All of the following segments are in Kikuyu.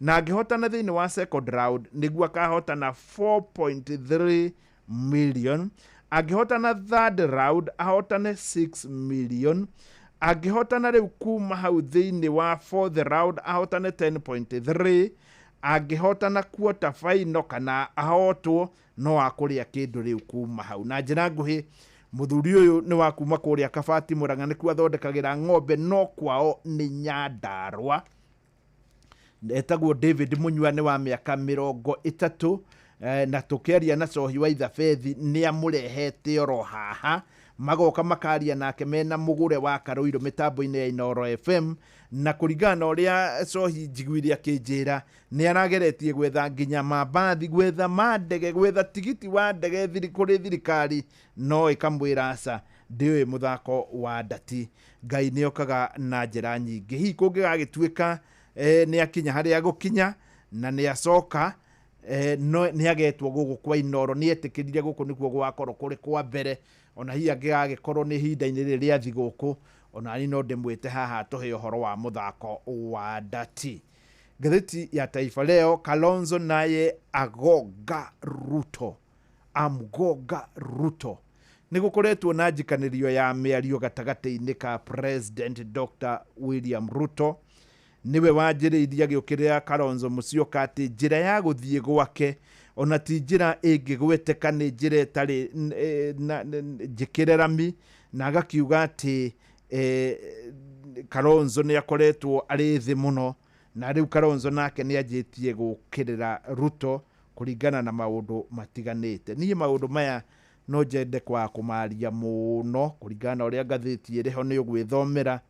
Na angĩhotana thĩinĩ wa second round nĩguo akahotana 4.3 million. Angĩhotana third round ahotane 6 million. Angĩhotana rĩu kuma hau thĩinĩ wa fourth round ahotane 10.3. Angĩhotana quarter final kana ahotwo no akũrĩa kĩndũ rĩu kuma hau. Na njĩra nguhĩ, mũthuri ũyũ nĩ wa kuma kũrĩa Kabati Mũrang'a, nĩkuo athondekagĩra ng'ombe, no kwao nĩ Nyandarũa. Etagwo David Munyua, nĩ wa mĩaka 30, na tũkĩaria na Cohi wa Ithabethi nĩ amũrehete oro haha, magoka makaria nake mena mũgũre wa Karũirũ mĩtambo-inĩ ya Inooro FM. Na kũringana na ũrĩa Cohi njiguire akĩnjĩra, nĩ arageretie gwetha nginya mambathi, gwetha ma ndege, gwetha tigiti wa ndege kũrĩ thirikari, no ĩkamwĩra aca, ndĩũĩ mũthako wa ndati. Ngai nĩ okaga na njĩra nyingĩ. Hihi kũngĩgagĩtuĩka nĩ akinya harĩa gũkinya na nĩ acoka, no nĩ agetwo gũkũ kwa Inooro, nĩ etĩkĩrire gũkũ nĩkuo gwakorwo kũrĩ kwa mbere. Ona hihi angĩgagĩkorwo nĩ ihinda-inĩ rĩrĩ rĩa thigũkũ, ona niĩ no ndĩmwĩte haha tũhe ũhoro wa mũthako wa ndati. Ngathĩti ya Taifa Leo, Kalonzo naye agonga Ruto, amgonga Ruto. Nĩ gũkoretwo na njikanĩrio ya mĩario gatagatĩ-inĩ ka President Dr. William Ruto, nĩwe wanjĩrĩirie agĩũkĩrĩra Kalonzo Musyoka atĩ njĩra ya gũthiĩ gwake ona ti njĩra ĩngĩgweteka, nĩ njĩra ĩtarĩ njĩkĩre rami, na agakiuga atĩ Kalonzo nĩ akoretwo arĩ thĩ mũno, na rĩu Kalonzo nake nĩ anjĩtie gũkĩrĩra Ruto kũringana na maũndũ matiganĩte. Niĩ maũndũ maya no njende kwaga kũmaria mũno kũringana na ũrĩa ngathĩti ĩrĩ ho, nĩ ũgwĩthomera.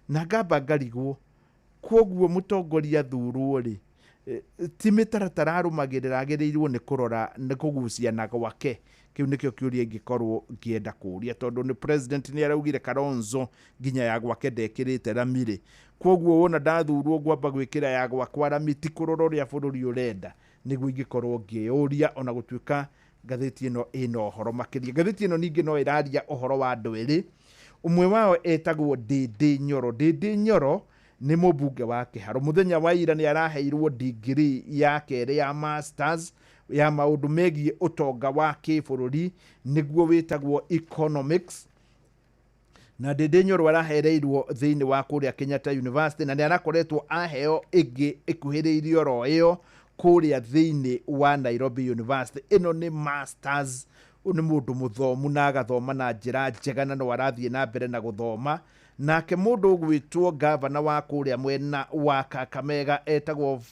Na ngamba ngarigwo, kwoguo mũtongoria thurwo rĩ, ti mĩtaratara arũmagĩrĩra agĩrĩirwo nĩ kũrora nĩ kũgucia na gwake? Kĩu nĩkĩo kĩũria ingĩkorwo ngĩenda kũũria, tondũ nĩ president nĩ araugire Kalonzo nginya ya gwake ndekĩrĩte rami rĩ, kwoguo wona ndathurwo ngwamba gwĩkĩra ya gwakwa rami, ti kũrora ũrĩa bũrũri ũrenda? Nĩguo ingĩkorwo ngĩũria, ona gũtuĩka ngathĩti ĩno ĩna ũhoro makĩria. Ngathĩti ĩno ningĩ no ĩraria ũhoro wa andũ erĩ. Ũmwe wao etagwo Ndĩndĩ Nyoro. Ndĩndĩ Nyoro nĩ mũmbunge wa Kĩharũ. Mũthenya wa ira nĩ araheirwo degree ya kerĩ ya masters ya maũndũ megiĩ ũtonga wa kĩbũrũri, nĩguo wĩtagwo economics. Na Ndĩndĩ Nyoro arahereirwo thĩinĩ wa kũrĩa Kenyatta University, na nĩ arakoretwo aheo ĩngĩ ĩkuhĩrĩirie oro ĩyo kũrĩa thĩinĩ wa Nairobi University. Ĩno nĩ masters. Ũyũ nĩ mũndũ mũthomu na agathoma na njĩra njega, na no arathiĩ na mbere na gũthoma. Nake mũndũ ũgwĩtwo gavana wa kũrĩa mwena wa Kakamega etagwo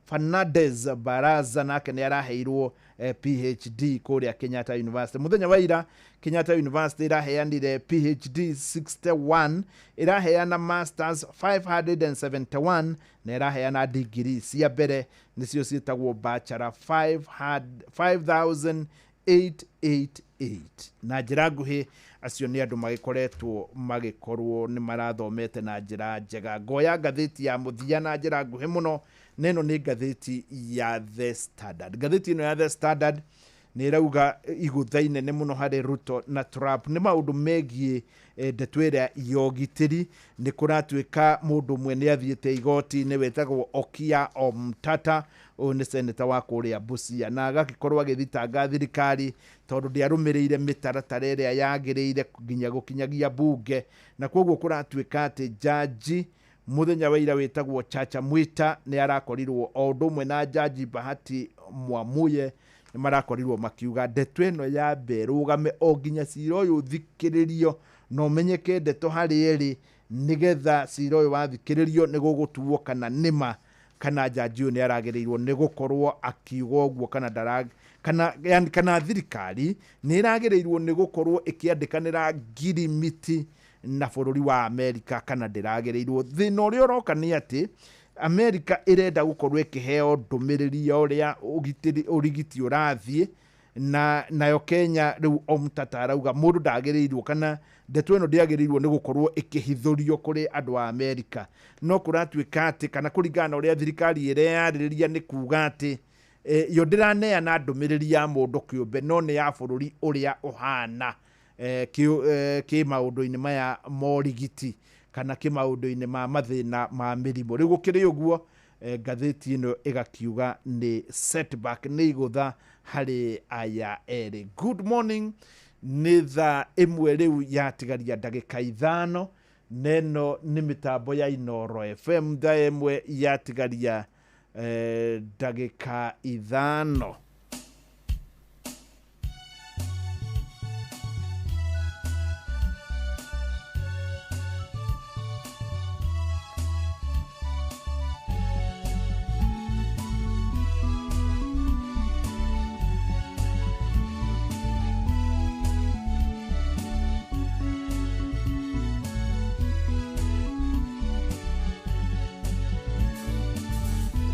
Fernandez Baraza, nake nĩ araheirwo PhD kũrĩa Kenyatta University. Mũthenya wa ira Kenyatta University ĩraheanire PhD 61, ĩraheana masters 571, na ĩraheana degree cia mbere nĩcio ciĩtagwo bachelor 5888. Na njĩra nguhĩ, acio nĩ andũ magĩkoretwo magĩkorwo nĩ marathomete na njĩra njega. Ngoya ngathĩti ya mũthia na njĩra nguhĩ mũno, na ĩno nĩ ngathĩti ya The Standard. Ngathĩti ĩno ya The Standard nĩ ĩrauga igũtha inene mũno harĩ Ruto na Trump nĩ maũndũ megiĩ ndeto ĩrĩa ya ũgitĩri. Nĩ kũratuĩka mũndũ ũmwe nĩ athiĩte igoti-inĩ wetagwo Okiya Omtata. Ũyũ nĩ seneta wa kũrĩa Busia, na agagĩkorwo agĩthitanga thirikari tondũ ndĩarũmĩrĩire mĩtaratara ĩrĩa yagĩrĩire nginya gũkinyagia bunge. Na koguo kũratuĩka atĩ jaji mũthenya wa ira wĩtagwo Chacha Mwita nĩ arakorirwo o ũndũ ũmwe na jaji Bahati Mwamuye nĩ marakorirwo makiuga ndeto ĩno yambe ĩrũgame o nginya cira ũyũ ũthikĩrĩrio na ũmenyeke ndeto harĩa ĩrĩ, nĩgetha cira ũyũ wathikĩrĩrio nĩ gũgũtuo kana nĩma kana jaji ũyũ nĩ aragĩrĩirwo nĩ gũkorwo akiuga ũguo kana ndara, kana yani, kana thirikari nĩ ĩragĩrĩirwo nĩ gũkorwo ĩkĩandĩkanĩra ngirimiti na bũrũri wa Amerika kana ndĩragĩrĩirwo. Thĩna ũrĩa ũroka nĩ atĩ Amerika ĩrenda gũkorwo ĩkĩheo ndũmĩrĩri ya ũrĩa ũgitĩri ũrigiti ũrathiĩ, na nayo Kenya rĩu Omtata arauga mũndũ ndagĩrĩirwo kana ndeto ĩno ndĩagĩrĩirwo nĩ gũkorwo ĩkĩhithũrio kũrĩ andũ a Amerika. No kũratuĩka atĩ kana kũringana na ũrĩa thirikari ĩreyarĩrĩria nĩ kuga atĩ yo ndĩraneana ndũmĩrĩri ya mũndũ kĩũmbe, no nĩ ya bũrũri ũrĩa ũhana kĩ maũndũ-inĩ maya morigiti kana kĩ maũndũ-inĩ ma mathĩna ma mĩrimũ. Rĩu gũkĩrĩ ũguo, Ngathĩti ĩno ĩgakiuga nĩ setback, nĩ igũtha harĩ aya erĩ. Good morning, nĩ thaa 1 rĩu yatigaria ndagĩka 5, neno nĩ mĩtambo ya Inooro FM, thaa 1 yatigaria ndagĩka 5.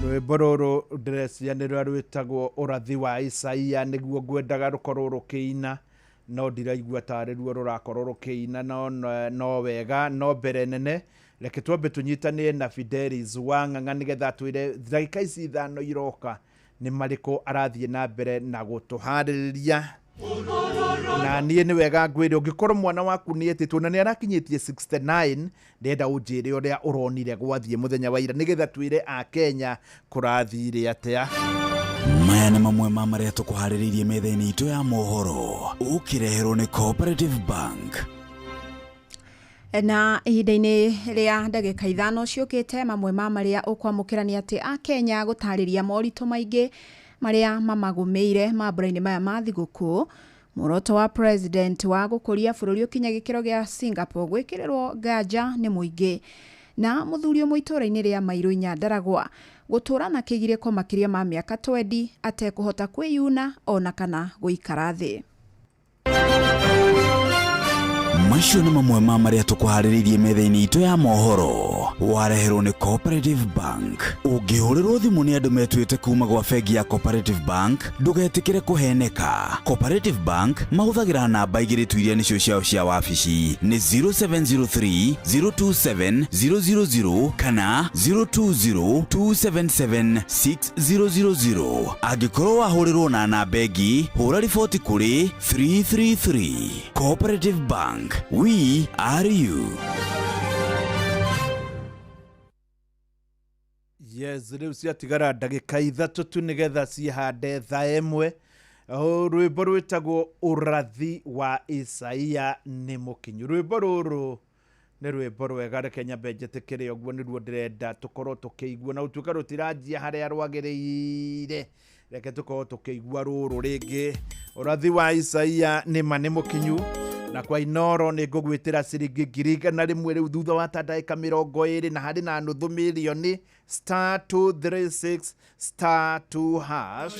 Rwĩmbo rũrũ ndĩreciria nĩ rũrĩa rwĩtagwo ũrathi wa Isaia, nĩguo ngwendaga rũkorwo rũkĩina, no ndiraigua tarĩ ruo rũrakorwo rũkĩina, no wega, no mbere nene reke twambe tũnyitanĩre na Fidelis Wang'ang'a nĩgetha atwĩre ndagĩka ici 5 iroka nĩ marĩkũ arathiĩ na mbere na gũtũharĩrĩria. Na niĩ nĩ wega ngwĩre ũngĩkorwo mwana waku nĩ etĩtwo na nĩ arakinyĩtie 69, ndĩrenda ũnjĩre ũrĩa ũronire gwathiĩ mũthenya wa ira nĩgetha twĩre a Kenya kũrathire atĩa. Maya nĩ mamwe ma marĩa tũkũharĩrĩirie metha-inĩ itũ ya mohoro, ũkĩreherwo nĩ Cooperative Bank. Na ihinda-inĩ rĩa ndagĩka 5 ciũkĩte, mamwe ma marĩa ũkwamũkĩra nĩ atĩ a Kenya gũtarĩria moritũ maingĩ marĩa mamagũmĩire mambura-inĩ maya ma thigũkũ. Muoroto wa president wa gũkũria bũrũri ũkinya gĩkĩro gĩa Singapore gwĩkĩrĩrwo nganja nĩ mũingĩ. Na mũthuri ũmwe itũũra-inĩ rĩa Mairũ Nyandaragwa gũtũũra na kĩgirĩko makĩria ma mĩaka 20 atekũhota kwĩyuna ona kana gũikara thĩ. Macio nĩ mamwe ma marĩa tũkũharĩrĩirie metha-inĩ itũ ya mohoro, wareherwo nĩ Cooperative Bank. Ũngĩhũrĩrwo thimũ nĩ andũ metuĩte kuma gwa bengi ya Cooperative Bank, ndũgetĩkĩre kũheneka. Cooperative Bank mahũthagĩra namba 2 tu iria nĩcio ciao cia wabici, nĩ 0703 027 000 kana 020 277 6000. Angĩkorwo wahũrĩrwo na namba ĩngĩ, hũra riboti kũrĩ 333. Cooperative Bank, we are you. Yes, rĩu ciatigara ndagĩka 3 tu nĩgetha cihande thaa 1. Rwĩmbo rwĩtagwo ũrathi wa Isaia nĩ mũkinyu. Rwĩmbo rũrũ nĩ rwĩmbo rwega, reke nyambe njĩtĩkĩre ũguo nĩruo ndĩrenda tũkorwo tũkĩigua, na gũtuĩka rũtiranjia harĩa rwagĩrĩire, reke tũkorwo tũkĩigua rũrũ rĩngĩ. Ũrathi wa Isaia nĩ ma nĩ mũkinyu. Na kwa Inooro nĩ ngũgwĩtĩra ciringi 100,000 rĩu thutha wa ta ndagĩka 20, na harĩ na nuthu mirioni *236 *2#.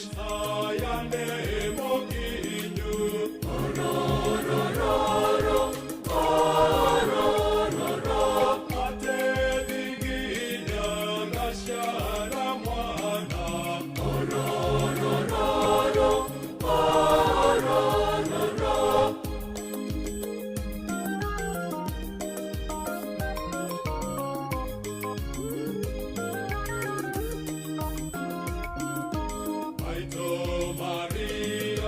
Maria.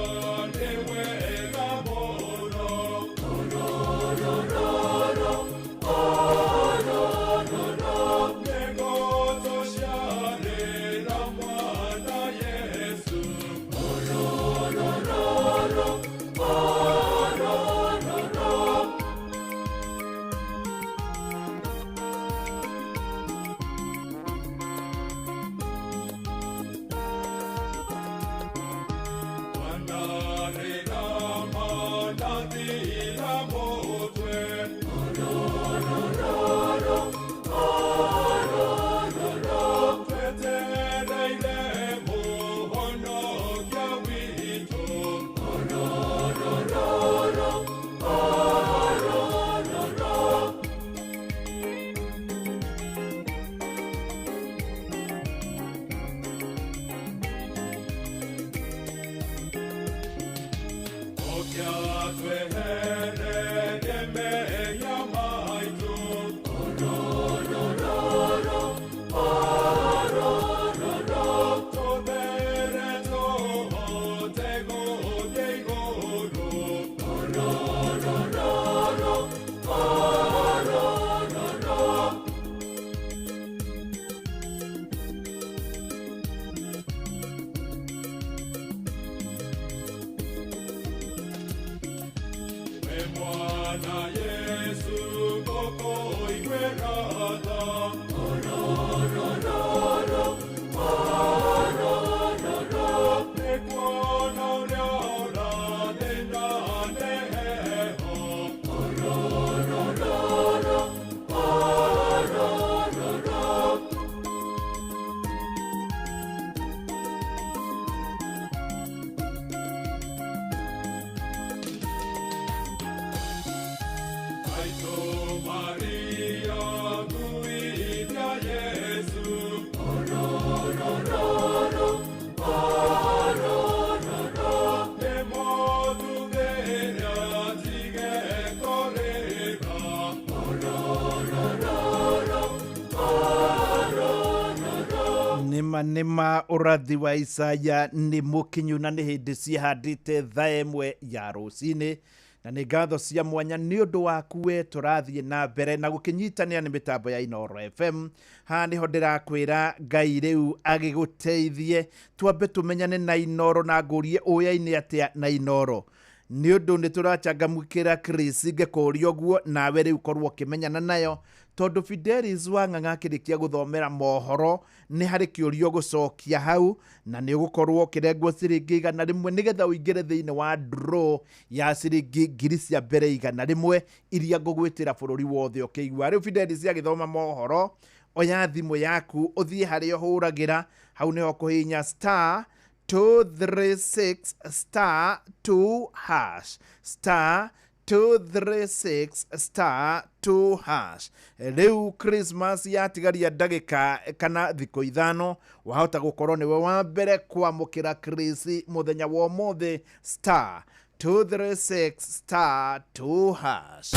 Nĩma nĩma ũrathi wa Isaya nĩ mũkinyu na nĩ hĩndĩ ciĩhandĩte thaa 1 ya rũcinĩ, na nĩ ngatho cia mwanya nĩ ũndũ waku we tũrathiĩ na mbere na gũkĩnyitanĩra nĩ mĩtambo ya Inooro FM. Haha nĩho ndĩrakwĩra Ngai rĩu agĩgũteithie twambe tũmenyane na Inooro na ngũrie ũyaine atĩa na Inooro, nĩ ũndũ nĩ tũrachangamũkĩra Chris ngĩkũria ũguo nawe rĩu korwo ũkĩmenyana nayo, tondũ Fidelis Wang'ang'a akĩrĩkia gũthomera mohoro nĩ harĩ kĩũria ũgũcokia hau na nĩ ũgũkorwo ũkĩrengwo ciringi 100 nĩgetha ũingĩre thĩinĩ wa draw ya ciringi ngiri cia mbere 100 iria ngũgwĩtĩra bũrũri wothe ũkĩigua. Rĩu Fidelis agĩthoma mohoro, oya thimũ yaku ũthiĩ harĩa ũhũragĩra, hau nĩho kũhihinya star 236 star 2 hash star 236 star 2 hash. Rĩu Christmas yatigaria ndagĩka kana thikũ 5, wahota gũkorwo nĩwe wa mbere kwamũkĩra Chris mũthenya wa ũmũthĩ star 236 star 2 hash.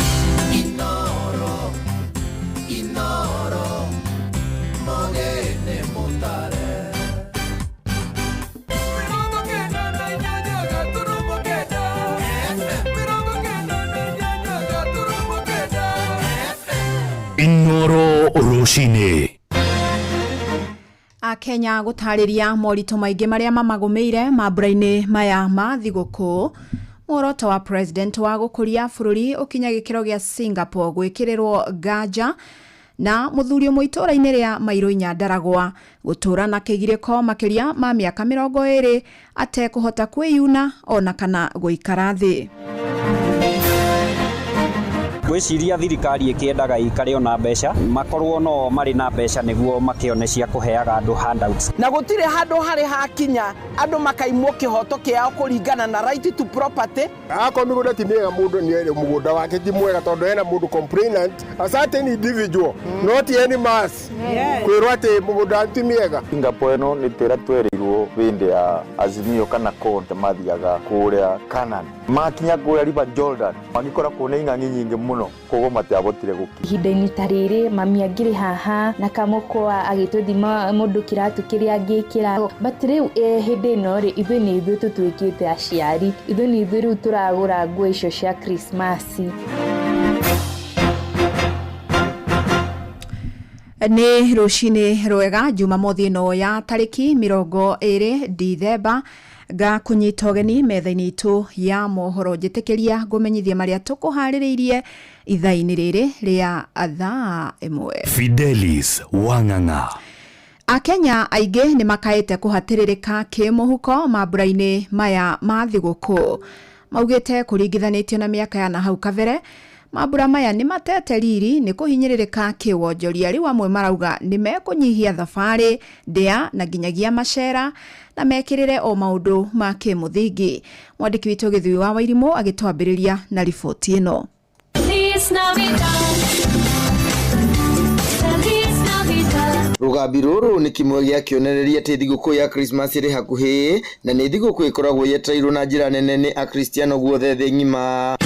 Inoro, Inoro, mogene mutare. Inoro rũcinĩ. Akenya gũtarĩria moritũ maingĩ marĩa mamagũmĩire mambura-inĩ maya ma thigũkũ. Muoroto wa president wa gũkũria bũrũri ũkinya gĩkĩro gĩa Singapore gwĩkĩrĩrwo nganja, na mũthuri ũmwe itũũra-inĩ rĩa Mairũ Nyandaragwa gũtũũra na kĩgirĩko makĩria ma mĩaka 20 atekũhota kwĩyuna ona kana gũikara thĩ. Ngwĩciria thirikari ĩkĩendaga ikare ona mbeca, makorwo no marĩ na mbeca nĩguo makĩone cia kũheaga andũ handouts. Na gũtirĩ handũ harĩ hakinya andũ makaimwo kĩhoto kĩao kũringana na right to property. Akorwo mĩgũnda ti mĩega, mũndũ nĩ mũgũnda wake ti mwega tondũ hena mũndũ complainant, a certain individual, not any mass, kwĩrwo atĩ mũgũnda ti mĩega. Singapore ĩno nĩ tĩra twerirwo hĩndĩ ya Azimio kana CORD mathiaga kũrĩa Canaan, makinya kũrĩa River Jordan magĩkora kũna ing'ang'i nyingĩ mũno, koguo matiabotire gũkinya. Ihinda-inĩ ta rĩrĩ mami angĩrĩ haha na kamũkwa agĩtũthima mũndũ kĩratũ kĩrĩa angĩkĩra, but rĩu hĩndĩ ĩno rĩ ithuĩ nĩ ithuĩ tũtuĩkĩte aciari, ithuĩ nĩ ithuĩ rĩu tũragũra nguo icio cia Krismasi. Nĩ rũcinĩ rwega Jumamothi ĩno ya tarĩki 20 Dithemba, ngakũnyita ũgeni metha-inĩ itũ ya mohoro. Njĩtĩkĩria ngũmenyithie marĩa tũkũharĩrĩirie ithaa-inĩ rĩrĩ rĩa thaa 1. Fidelis Wang'ang'a. Akenya aingĩ nĩ makaĩte kũhatĩrĩrĩka kĩmũhuko mambura-inĩ maya ma thigũkũ. Maugĩte kũringithanĩtio na mĩaka ya na hau kabere, mambura maya nĩ matete riri nĩ kũhinyĩrĩrĩka kĩwonjoria. Rĩu amwe marauga nĩ mekũnyihia thabarĩ, ndĩa na nginyagia macera na mekĩrĩre o maũndũ ma kĩmũthingi. Mwandĩki witũ Gĩthui wa Wairimũ agĩtwambĩrĩria na riboti ĩno. Rũgambi rũrũ nĩ kĩmwe gĩa kĩonereria atĩ thigũkũ ya Christmas ĩrĩ hakuhĩ, na nĩ thigũkũ ĩkoragwo yetereirwo na njĩra nene nĩ Akristiano guothe thĩ ng'ima.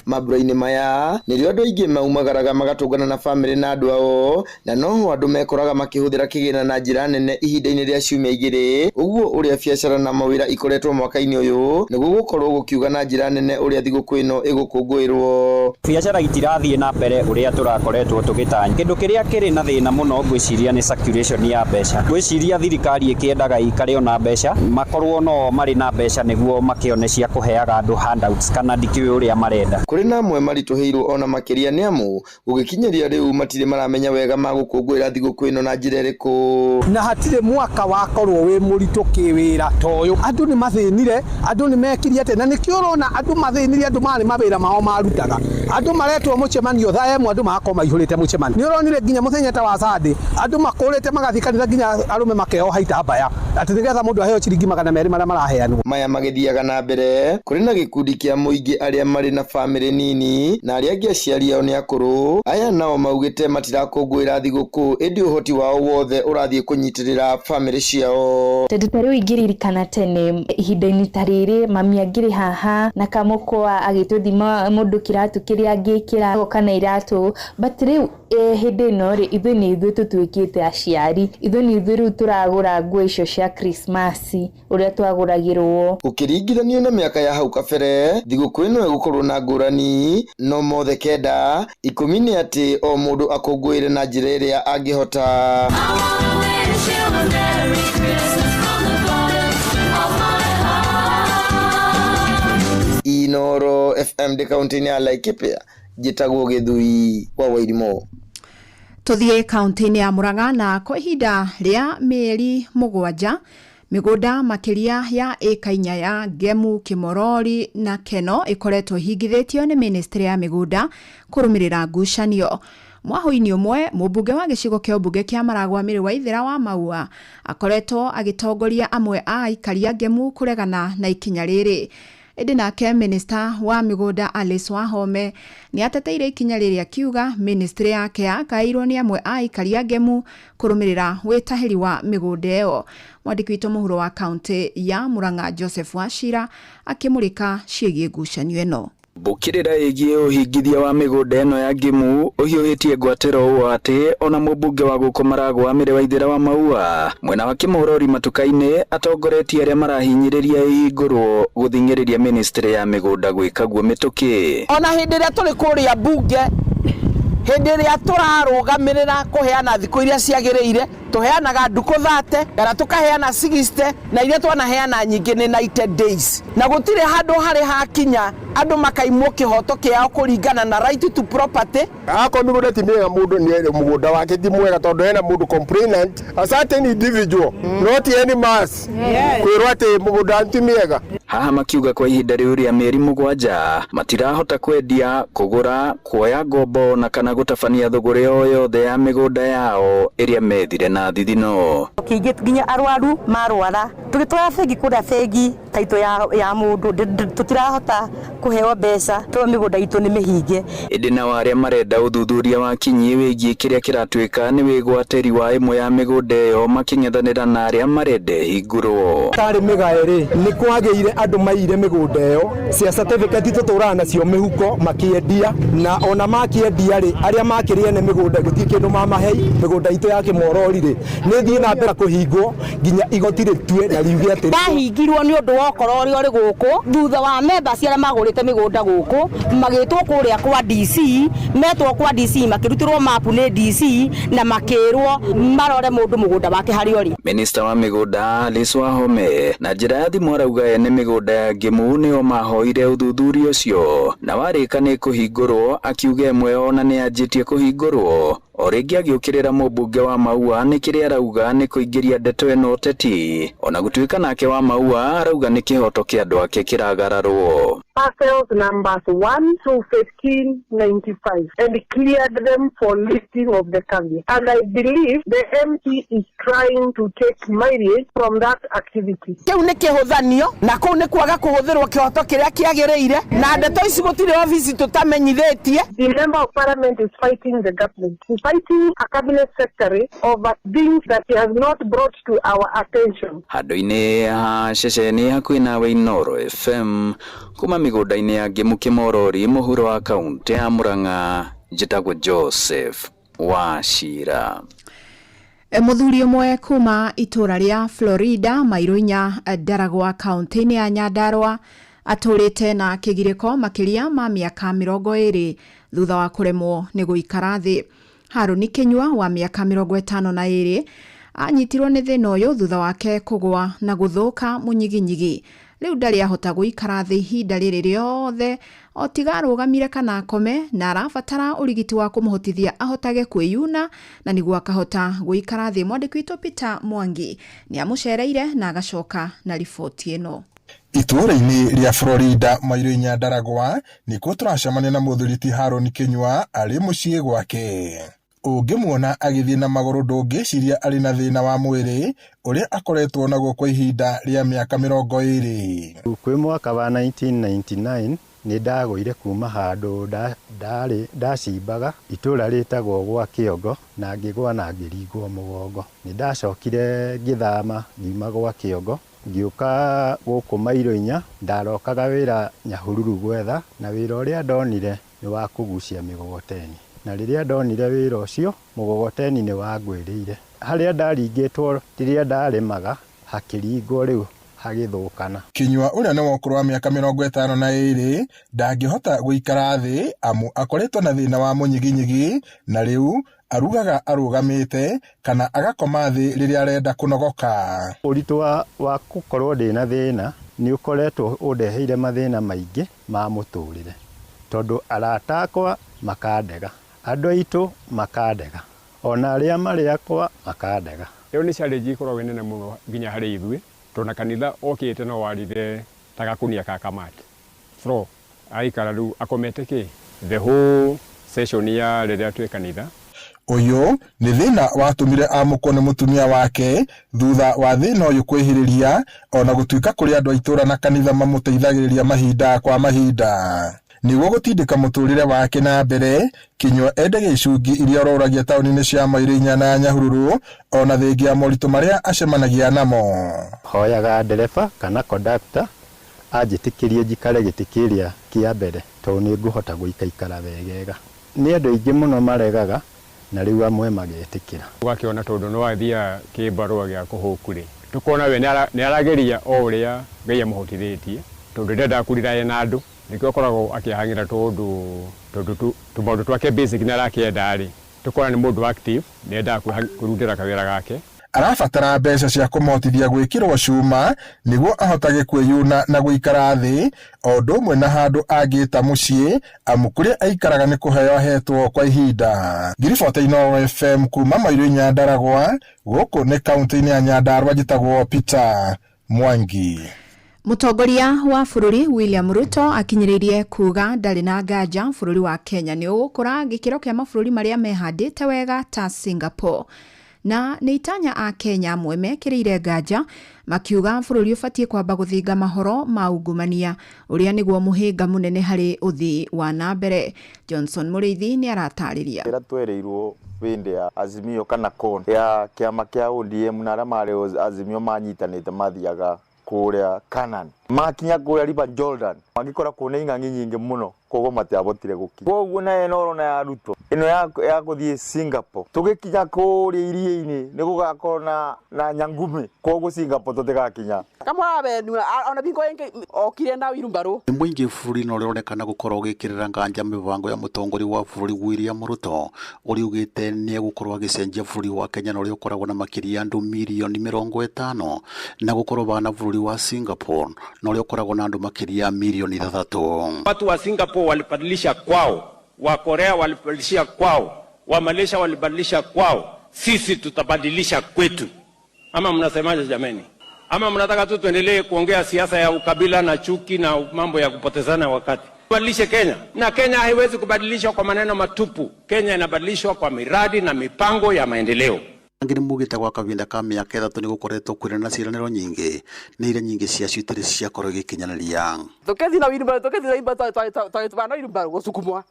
Mambura-inĩ maya nĩrĩo andũ aingĩ maumagaraga magatũngana na bamĩrĩ na andũ ao, na noho andũ mekoraga makĩhũthĩra kĩgĩna na njĩra nene ihinda-inĩ rĩa ciumia igĩrĩ. Ũguo ũrĩa biacara na mawĩra ikoretwo mwaka-inĩ ũyũ nĩ gũgũkorwo gũkiuga na njĩra nene ũrĩa thigũkũ ĩno ĩgũkũngũĩrwo. Biacara itirathiĩ na mbere ũrĩa tũrakoretwo tũgĩtanya. Kĩndũ kĩrĩa kĩrĩ na thĩna mũno ngwĩciria nĩ circulation ya mbeca. Ngwĩciria thirikari ĩkĩendaga ĩikare ona mbeca, makorwo no marĩ na mbeca nĩguo makĩone cia kũheaga andũ handouts kana ndikĩũĩ ũrĩa marenda. Kũrĩ na amwe maritũhĩirwo ona makĩria nĩ amu gũgĩkinyĩria rĩu matirĩ maramenya wega magũkũngũĩra thigũkũ ĩno na njĩra ĩrĩkũ. Na hatirĩ mwaka wakorwo wĩ mũritũ kĩwĩra ta ũyũ. Andũ nĩ mathĩnire, andũ nĩ mekirie atĩ, na nĩkĩo ũrona andũ mathĩnire, andũ marĩ mawĩra mao marutaga. Andũ maretwo mũcemanio thaa ĩmwe, andũ magakorwo maihũrĩte mũcemanio. Nĩ ũronire nginya mũthenya ta wa Sunday, andũ makũrĩte magathiĩ kanitha nginya arũme makeoha itambaya atĩ nĩgetha mũndũ aheo ciringi 200 marĩa maraheanwo. Maya magĩthiaga na mbere, kũrĩ na gĩkundi kĩa mũingĩ arĩa marĩ na bamĩrĩ nini na arĩa angĩ aciari ao nĩ akũrũ. Aya nao maugĩte matirakũngũĩra thigũkũ ĩndĩ ũhoti wao wothe ũrathiĩ kũnyitĩrĩra bamĩrĩ ciao. Tondũ ta rĩu ingĩririkana tene ihinda-inĩ ta rĩrĩ mami angĩrĩ haha na kamũkwa agĩtũthima mũndũ kĩratũ kĩrĩa angĩkĩra kana iratũ, but rĩu hĩndĩ ĩno rĩ ithuĩ nĩ ithuĩ tũtuĩkĩte aciari, ithuĩ nĩ ithuĩ rĩu tũragũra nguo icio cia Krismasi ũrĩa twagũragĩrwo. Ũkĩringithanio na mĩaka ya hau kabere, thigũkũ ĩno ĩgũkorwo na ngũrani, no mothe 9 10 nĩ atĩ o mũndũ akũngũĩre na njĩra ĩrĩa angĩhota. Inoro FM ndĩ kaunti-inĩ ya Laikipia, njĩtagwo Gĩthui wa Wairimũ. Tuthiĩ kaunti-inĩ ya Murang'a na kwa ihinda rĩa mĩeri 7 mĩgũnda makĩria ya ĩka 4 ya Ngemu, Kĩmorori na Keno ĩkoretwo ĩhingithĩtio nĩ ministry ya mĩgũnda kũrũmĩrĩra ngucanio. Mwahũ-inĩ ũmwe mũmbunge wa gĩcigo kĩa ũmbunge kĩa Maragwa Mĩrĩ Waithera wa Maua akoretwo agĩtongoria amwe a aikari a Ngemu kũregana na ikinya rĩrĩ. Ĩndĩ nake minista wa mĩgũnda Alice Wahome nĩ ateteire ikinya rĩrĩ akiuga ministry yake yakairwo nĩ amwe a aikari a Ngemu kũrũmĩrĩra wĩtahĩri wa mĩgũnda ĩyo. Mwandĩki witũ mũhuro wa kaunti ya Murang'a Joseph Wachira akĩmũrĩka ciĩgiĩ ngucanio ĩno. Mbũkĩrĩra ĩgiĩ ũhingithia wa mĩgũnda ĩno ya Ngemu ũhiũhĩtie ngwatĩro ũũ atĩ ona mũmbunge wa gũkũ Maragwa Mĩrĩ Waithera wa Maua mwena wa Kĩmorori matuka-inĩ atongoretie arĩa marahinyĩrĩria ĩhingũrwo gũthing'ĩrĩria ministry ya mĩgũnda gwĩka guo mĩtũkĩ. Ona hĩndĩ ĩrĩa tũrĩ kũrĩa mbunge, hĩndĩ ĩrĩa tũrarũgamĩrĩra kũheana thikũ iria ciagĩrĩire, tũheanaga ndukũ 30 kana tũkaheana 60 na iria twanaheana nyingĩ nĩ 90 days. Na gũtirĩ handũ harĩ hakinya andũ makaimwo kĩhoto kĩao kũringana na right to property. Akorwo mĩgũnda ti mĩega, mũndũ nĩ mũgũnda wake ti mwega tondũ hena mũndũ complainant, a certain individual, not any mass, kwĩrwo atĩ mũgũnda ti mĩega. Haha makiuga kwa ihinda rĩu rĩa mĩeri 7 matirahota kwendia, kũgũra, kuoya ngombo na kana gũtabania thũgũrĩ o yothe ya mĩgũnda yao ĩrĩa methire na thithino. Kĩingĩ nginya arwaru marwara tũgĩtwara bengi kũrĩa bengi taitũ ya mũndũ tũtirahota kũheo mbeca tondũ mĩgũnda itũ nĩ mĩhinge. Ĩndĩ nao arĩa marenda ũthuthuria wa kinyi wĩgiĩ kĩrĩa kĩratuĩka nĩ wĩgwatĩri wa ĩmwe ya mĩgũnda ĩyo makĩng'ethanĩra na arĩa marenda ĩhingũrwo. Tarĩ mĩgae rĩ nĩ kwagĩire andũ maire mĩgũnda ĩyo cia certificate tũtũraga nacio mĩhuko makĩendia, na ona makĩendia rĩ arĩa makĩrĩ ene mĩgũnda gũtirĩ kĩndũ mamahei. Mĩgũnda itũ ya Kĩmorori rĩ nĩ thiĩ na mbere kũhingwo nginya igoti rĩtue na riuge atĩrĩ ndahingirwo nĩ ũndũ wa ũkora ũrĩa ũrĩ gũkũ thutha wa members arĩa magũrĩte mĩgũnda gũkũ magĩtwo kũrĩa kwa DC, metwo kwa DC makĩrutĩrwo mapu nĩ DC na makĩrwo marore mũndũ mũgũnda wake harĩa ũrĩ. Minista wa mĩgũnda Alice Wahome na njĩra ya thimũ arauga ene mĩgũnda ya Ngemu nĩo mahoire ũthuthuria ũcio na warĩka nĩ kũhingũrwo, akiuga ĩmwe ona nĩ yanjĩtie kũhingũrwo. O rĩngĩ agĩũkĩrĩra mũmbunge wa Maua nĩ kĩrĩa arauga nĩ kũingĩria ndeto ĩno ũteti, ona gũtuĩka nake wa Maua arauga nĩ kĩhoto kĩa andũ ake kĩragararwo. Parcels numbers 1 to 1595 and cleared them for lifting of the caveat. And I believe the MP is trying to take mileage from that activity. Kĩu nĩ kĩhũthanio na kũu nĩ kwaga kũhũthĩrwo kĩhoto kĩrĩa kĩagĩrĩire, na ndeto ici gũtirĩ obici tũtamenyithĩtie. The member of parliament is fighting the government. He's fighting a cabinet secretary over things that he has not brought to our attention. Handũ-inĩ ha ceceni hakuhĩ nawe Inoro FM kuma mĩgũnda-inĩ ya Ngĩmu Kĩmorori mũhuro wa kaunti ya Murang'a, njĩtagwo Joseph Wachira. Mũthuri ũmwe kuma itũra rĩa Florida mairo 4 Ndaragwa kaunti-inĩ ya Nyandarua atũrĩte na kĩgirĩko makĩria ma mĩaka 20 thutha wa kũremwo nĩ gũikara thĩ. Harũni Kĩnyua wa mĩaka 52 anyitirwo nĩ thĩna ũyũ thutha wake kũgwa na gũthũka mũnyiginyigi. Rĩu ndarĩ ahota gũikara thĩ ihinda rĩrĩ rĩothe o tiga arũgamire kana akome, na arabatara ũrigiti wa kũmũhotithia ahotage kwĩyuna na nĩguo akahota gũikara thĩ. Mwandĩki witũ Peter Mwangi nĩ amũcereire na agacoka na riboti ĩno. Itũũra-inĩ rĩa Florida mairo 4 Ndaragwa nĩkuo tũracemania na mũthuri ti Harũni Kĩnyua arĩ mũciĩ gwake. Ũngĩmuona agĩthiĩ na magũrũ ndũngĩciria arĩ na thĩna wa mwĩrĩ ũrĩa akoretwo naguo kwa ihinda rĩa mĩaka 20. Kwĩ mwaka wa 1999 nĩ ndagũire kuma handũ ndarĩ ndacimbaga itũũra rĩtagwo gwa Kĩongo na ngĩgwa na ngĩringwo mũgongo. Nĩ ndacokire ngĩthama ngiuma gwa Kĩongo ngĩũka gũkũ mairo 4. Ndarokaga wĩra Nyahururu gwetha, na wĩra ũrĩa ndonire nĩ wa kũgucia mĩgogoteni, na rĩrĩa ndonire wĩra ũcio mũgogoteni nĩ wangwĩrĩire. Harĩa ndaringĩtwo rĩrĩa ndarĩmaga hakĩringwo rĩu hagĩthũkana. Kĩnyua ũrĩa nĩ wa ũkũrũ wa mĩaka 52 ndangĩhota gũikara thĩ amu akoretwo na thĩna wa mũnyiginyigi na rĩu arugaga arũgamĩte kana agakoma thĩ rĩrĩa arenda kũnogoka. Ũritũ wa gũkorwo ndĩna thĩna nĩ ũkoretwo ũndeheire mathĩna maingĩ ma mũtũrĩre, tondũ arata akwa makandega, andũ aitũ makandega, ona arĩa marĩ akwa makandega. Ĩyo nĩ challenge ĩkoragwo nene mũno nginya harĩ ithuĩ, tondũ na kanitha okĩte no warire ta gakunia ka kamati floor aikara rĩu akomete kĩ the whole session ya rĩrĩa twĩ kanitha. Ũyũ nĩ thĩna watũmire amũkwo nĩ mũtumia wake thutha wa thĩna ũyũ kwĩhĩrĩria, ona gũtuĩka kũrĩ andũ a itũũra na kanitha mamũteithagĩrĩria mahinda kwa mahinda. Nĩguo gũtindĩka mũtũrĩre wake na mbere, Kĩnyua endagia icungi iria ororagia taũni-inĩ cia Mairo 4 na Nyahururu ona thengia ya moritũ marĩa acemanagia namo. Hoyaga ndereba kana kondakta anjĩtĩkĩrie njikare gĩtĩ kĩrĩa kĩa mbere tondũ nĩ ngũhota gũikaikara wegega. Nĩ andũ aingĩ mũno maregaga na rĩu amwe magetĩkĩra. Ũgakĩona tondũ no athiaga kĩbarũa gĩa kũhũku rĩ, tũkona we nĩ arageria o ũrĩa Ngai amũhotithĩtie, tondũ ndendaga kũrira na andũ, nĩkĩo akoragwo akĩhang'ĩra tondũ tũmaũndũ twake basic nĩ arakĩenda rĩ, tũkona nĩ mũndũ active, nĩ endaga kwĩrutĩra kawĩra gake. Arabatara mbeca cia kũmũhotithia gwĩkĩrwo cuma nĩguo ahotage kwĩyuna na gũikara thĩ o ũndũ ũmwe na handũ angĩta mũciĩ, amu kũrĩa aikaraga nĩ kũheo ahetwo kwa ihinda. Ngiribota Inooro FM kuma Mairo 4 Ndaragwa, gũkũ nĩ kaunti-inĩ ya Nyandarua, njĩtagwo Peter Mwangi. Mũtongoria wa bũrũri William Ruto akinyĩrĩirie kuga ndarĩ na nganja bũrũri wa Kenya nĩ ũgũkũra gĩkĩro kĩa mabũrũri marĩa mehandĩte wega ta Singapore. Na nĩ itanya a Kenya amwe mekĩrĩire nganja makiuga bũrũri ũbatiĩ kwamba gũthinga mahoro ma ungumania ũrĩa nĩguo mũhĩnga mũnene harĩ ũthii wa na mbere. Johnson Mũrĩithi nĩ aratarĩria. Ĩrĩa twereirwo hĩndĩ ya Azimio kana CORD ya kĩama kĩa ODM na arĩa marĩ Azimio manyitanĩte mathiaga kũrĩa Canaan, makinya kũrĩa River Jordan magĩkora kũu nĩ ing'ang'i nyingĩ mũno, koguo matiahotire gũkinya. Koguo na ĩno ũrona ya Ruto ĩno ya gũthiĩ Singapore, tũgĩkinya kũrĩa iria-inĩ nĩ gũgakorwo na nyangumi, koguo Singapore tũtigakinya. Kamwana benu ona bingo ĩngĩ okire na wirumbarũ. Nĩ mũingĩ bũrũri-inĩ ũrĩa ũronekana gũkorwo ũgĩkĩrĩra nganja mĩbango ya mũtongoria wa bũrũri William Ruto ũrĩa ugĩte nĩ egũkorwo agĩcenjia bũrũri wa Kenya na ũrĩa ũkoragwo na makĩria ya andũ mirioni 50 na gũkorwo bana bũrũri wa Singapore na ũrĩa ũkoragwo na andũ makĩria ya mirioni 6. Watu wa Singapore walibadilisha kwao, wa Korea walibadilisha kwao, wa Malaysia walibadilisha kwao, sisi tutabadilisha kwetu. Ama mnasemaje jameni? Ama mnataka tu tuendelee kuongea siasa ya ukabila na chuki na mambo ya kupotezana wakati? Badilishe Kenya. Na Kenya haiwezi kubadilishwa kwa maneno matupu. Kenya inabadilishwa kwa miradi na mipango ya maendeleo. Angĩ nĩ maugĩte gwa kahinda ka mĩaka 3 nĩ gũkoretwo kwĩna na ciĩranĩro nyingĩ na iria nyingĩ ciacio itarĩ ciakorwo igĩkinyanĩria. Tũkĩthi na wirumbarũ, tũkĩthi na wirumbarũ, twatwara wirumbarũ gũsukumwa.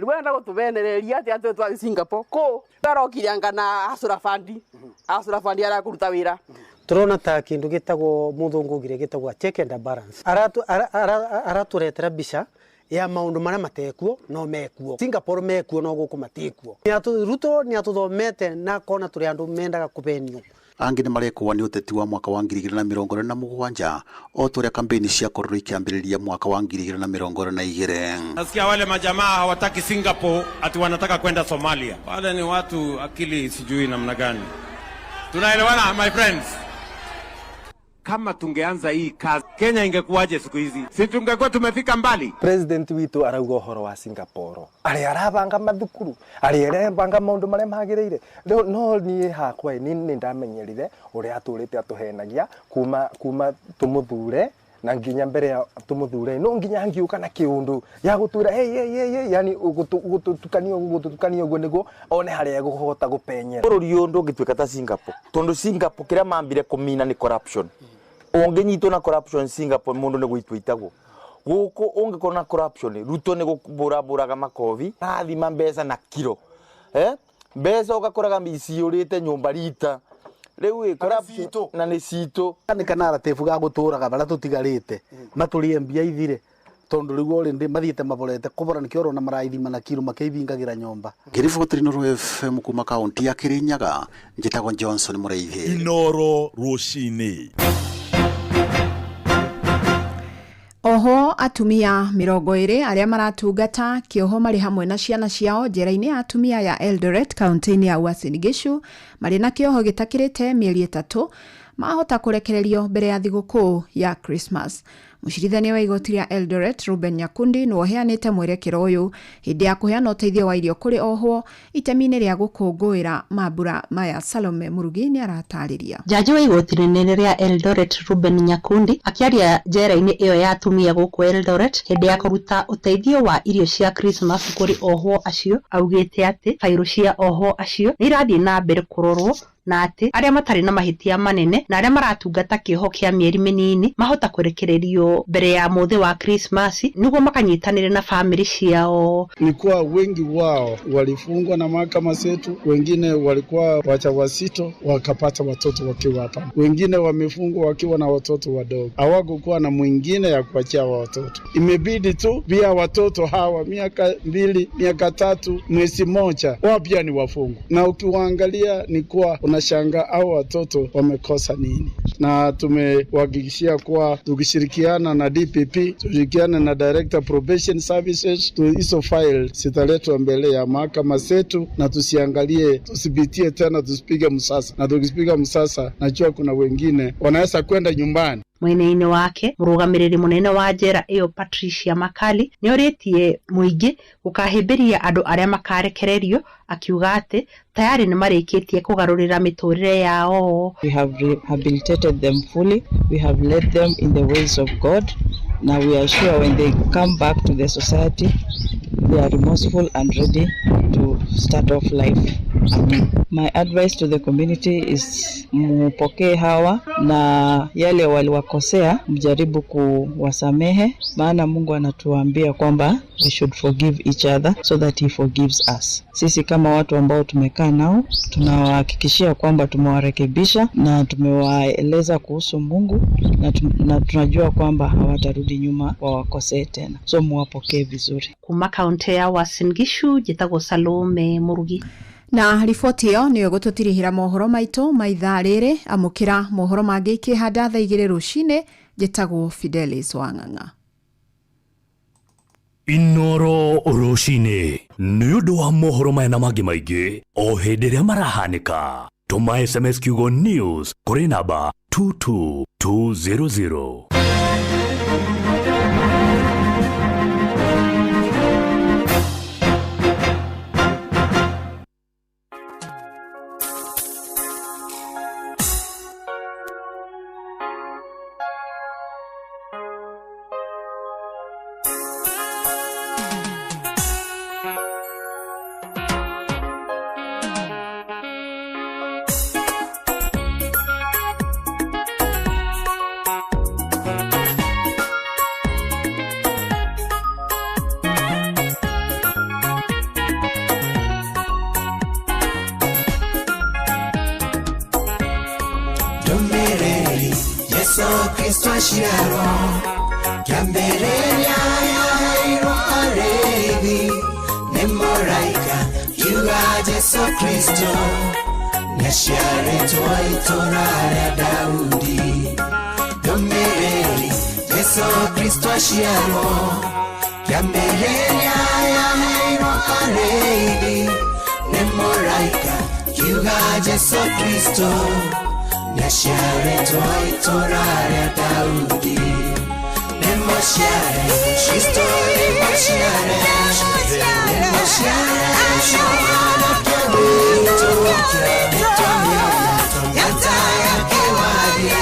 Rĩu arenda gũtũmenereria atĩ atĩ twathiĩ Singapore. Kũ arokire anga na Asura Fund. Asura Fund arakũruta wĩra. Turona ta kindu gitagwo muthungu ugire gitagwo check and balance. Araturetera mbica ya maundu maria matekuo no mekuo. Singapore mekuo no guku matikuo. Ruto ni atuthomete na kona turi andu mendaga kubenio. Angĩ nĩ marekwo nĩ ũteti wa mwaka wa 2027 o ta ũrĩa kampeni ciakorirwo ikĩambĩrĩria mwaka wa 2022. Nasikia wale majamaa hawataki Singapore, ati wanataka kwenda Somalia. Wale ni watu akili sijui namna gani. Tunaelewana my friends? Kama tungeanza hii kazi, Kenya ingekuwaje siku hizi? Si tungekuwa tumefika mbali? President witu arauga uhoro wa Singapore aria arabanga mathukuru aria arabanga maundu maria magiriire. No nie hakwa ni ndamenyerire uria aturite atuhenagia kuma tumuthure na nginya mbere ya tumuthure no nginya ngiuka na kiundu ya gutura hey hey hey, yani gututukania gututukania uguo niguo one haria eguhota gupenyera. Bururi uyu ndungituika ta Singapore tondu Singapore kiria mambire kumina ni corruption. Unginyitwo na corruption Singapore mundu ni gwitwo itagwo. Guku ungikorwo na corruption Ruto ni guburaburaga makobi arathima mbeca na kiro mbeca ugakoraga iciurite nyumba rita riu corruption na ni citu ni kanaratibu ga guturaga baria tutigarite maturie mbia ithire tondu riu already mathiete maborete kubora nikio urona maraithima na kiro makeibingagira nyomba. Ngiribotiri Inooro FM kuma kaunti ya Kirinyaga, njitagwo Johnson Mureithi. Inooro rucini. Oho atumia 20 aria maratungata kioho mari hamwe na ciana ciao njera-inĩ ya atumia ya Eldoret kaunti-inĩ ya Uasin Gishu marĩ na kioho gĩtakĩrĩte mĩeri 3 mahota kũrekererio mbere ya thigũkũ ya Christmas. Mũcirithania wa igoti rĩa Eldoret Ruben Nyakundi nĩwe ũheanĩte mwerekero ũyũ hĩndĩ ya kũheana ũteithio wa irio kũrĩ ohwo itemi-inĩ rĩa gũkũngũĩra mambura maya. Salome Murugi nĩ aratarĩria. Jaji wa igoti rinene rĩa Eldoret Ruben Nyakundi akĩaria njera-inĩ ĩyo ya atumia gũkũ Eldoret hĩndĩ ya kũruta ũteithio wa irio cia Christmas kũrĩ ohwo acio augĩte atĩ bairũ cia ohwo acio nĩ irathiĩ na mbere kũrorwo na atĩ arĩa matarĩ na mahĩtia manene na arĩa maratungata kĩoho kĩa mĩeri mĩnini mahota kũrekererio mbere ya mũthĩ wa Christmas nĩguo makanyitanĩre na famĩlĩ ciao. Ni kuwa wengi wao walifungwa na mahakama zetu, wengine walikuwa wajawazito wakapata watoto wakiwa hapa, wengine wamefungwa wakiwa na watoto wadogo, hawakukuwa na mwingine ya kuachia watoto. Imebidi tu pia watoto hawa miaka 2, miaka 3, mwezi 1 wao pia ni wafungwa, na ukiwaangalia ni kuwa unashanga au watoto wamekosa nini. Na tumewahakikishia kuwa tukishirikiana na DPP, tushirikiana na Director Probation Services, hizo file zitaletwa mbele ya mahakama zetu, na tusiangalie, tusipitie tena, tusipige msasa. Na tukipiga msasa, najua kuna wengine wanaweza kwenda nyumbani. Mwena-inĩ wake mũrũgamĩrĩri mũnene wa njera ĩyo Patricia Makali nĩorĩtie mũingĩ gũkahĩmbĩria andũ arĩa makarekererio akiuga atĩ tayari nĩmarĩkĩtie kũgarũrĩra mĩtũrĩre yao. We have rehabilitated them fully. We have led them in the ways of God. Now we are sure when they come back to the society, they are remorseful and ready to start off life anew. My advice to the community is mupokee hawa na yale waliwakosea, mjaribu kuwasamehe, maana Mungu anatuambia kwamba we should forgive each other so that he forgives us. Sisi kama watu ambao tumekaa nao tunawahakikishia kwamba tumewarekebisha na tumewaeleza kuhusu Mungu na tunajua kwamba hawatarudi nyuma wawakosee tena, so muwapokee vizuri. Kuma kaunti ya Uasin Gishu njĩtagwo Salome Murugi. Na riboti ĩyo nĩyo ĩgũtũtirihĩra mohoro maitũ ma ithaa rĩrĩ. Amũkĩra mohoro mangĩ ikĩhanda thaa 2 rũcinĩ. Njĩtagwo Fidelis Wang'ang'a. Inooro rũcinĩ nĩ ũndũ wa mohoro maya na mangĩ maingĩ o hĩndĩ ĩrĩa marahanĩka. Tũma SMS kiugo news kũrĩ namba 22200. Jesu Kristo aciarwo kĩambĩrĩria yaheirwo arĩithi nĩ mũraika kiuga Jesu Kristo nĩaciarĩtwo itũũra rĩa Daudi. Ndũmĩrĩri Jesu Kristo aciarwo kĩambĩrĩria yaheirwo arĩithi nĩ mũraika kiuga Jesu Kristo nĩaciarĩtwo itũũra rĩa Daudi. Nĩ mũciare Kristo nĩ mũciare nĩ mũciare mwanake witũ nĩtwamĩona nyata yake wathiĩ.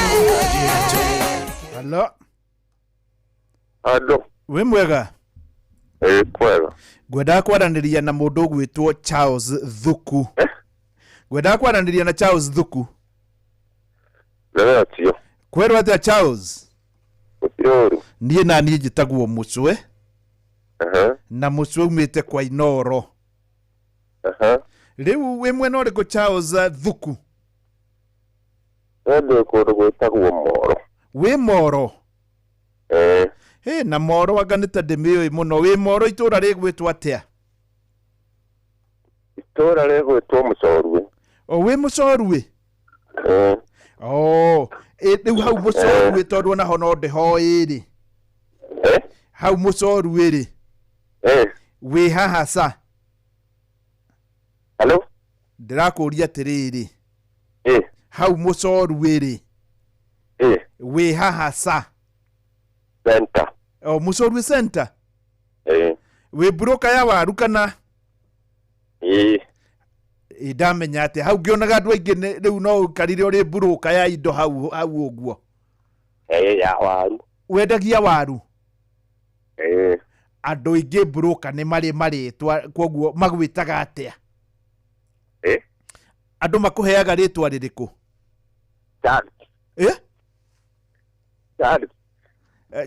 Halo. Ando. Wĩ mwega? Ĩ kwega. Ngwendaga kwaranĩria na mũndũ ũgwĩtwo Charles Thuku. Ngwendaga kwaranĩria na Charles Thuku. Ndĩrera tio. Kwerwo atĩa Charles? Gũtirĩ ũru. Niĩ na niĩ njĩtagwo Mũcwe. Aha. Na Mũcwe umĩte kwa Inoro. Aha. Rĩu wĩ mwena ũrĩkũ Charles Thuku? We ndĩ kũndũ gwĩtagwo Moro. Wĩ Moro? Ĩĩ. Hĩ, na Moro anga nĩ ta ndĩmĩũĩ mũno. Wĩ Moro itũũra rĩgwĩtwo atĩa? Itũũra rĩgwĩtwo Mũcorue. O wĩ Mũcorue? Ĩĩ. Oh, ĩ rĩu hau Mũcorue tondũ onaho no ndĩhoĩ rĩ. Hau Mũcorue rĩ. Wĩ haha ca? Hello? Ndĩrakũria atĩrĩrĩ. Ĩ. Hau Mũcorue rĩ. Ĩ. Wĩ haha ca? Center. O Mũcorue center? Ĩ. Wĩ mburũka ya waru kana? Ĩ. Ĩ ndamenya atĩa hau ngĩonaga andũ aingĩ rĩu no ũkarire ũrĩ mburũka ya indo hau hau ũguo. Ĩ ya waru. Wendagia waru? Ĩ. Andũ aingĩ mburũka nĩ marĩ marĩtwa koguo magwĩtaga atĩa? Ĩ. Andũ makũheaga rĩtwa rĩrĩkũ? Charles. Ĩ? Charles.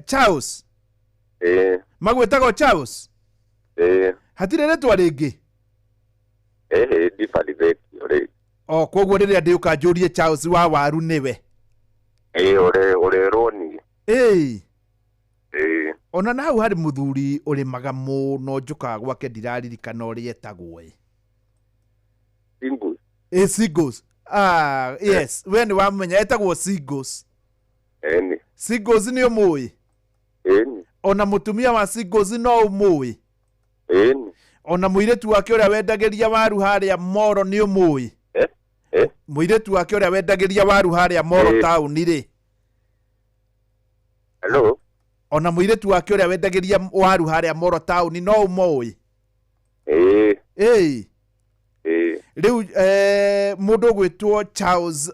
Charles. Ĩ. Magwĩtaga o Charles? Ĩ. Hatirĩ rĩtwa rĩngĩ? Ĩ ndibarithĩtio rĩ. O koguo rĩrĩa ndĩũka njũrie Charles wa waru nĩwe. Ĩ ũrerwo niĩ. Ĩ. Ĩ. Ona na hau harĩ mũthuri ũrĩmaga mũno njũkaga gwake ndiraririkana ũrĩa etagwo ĩ. Singles. Ĩ Singles. Ah, yes, we nĩ wamenya etagwo Singles. Ĩni. Singles nĩ ũmũĩ? Ĩni. Ona mũtumia wa Singles no ũmũĩ? Ĩni. Ona mũirĩtu wake ũrĩa wendagĩria waru harĩa Moro nĩ ũmũĩ? Eh? Mũirĩtu wake ũrĩa wendagĩria waru harĩa Moro Eh. taũni rĩ? Hello? Ona mũirĩtu wake ũrĩa wendagĩria waru harĩa Moro taũni no ũmũĩ? Ĩ. Ĩĩ. Ĩ. Rĩu mũndũ ũgwĩtwo Charles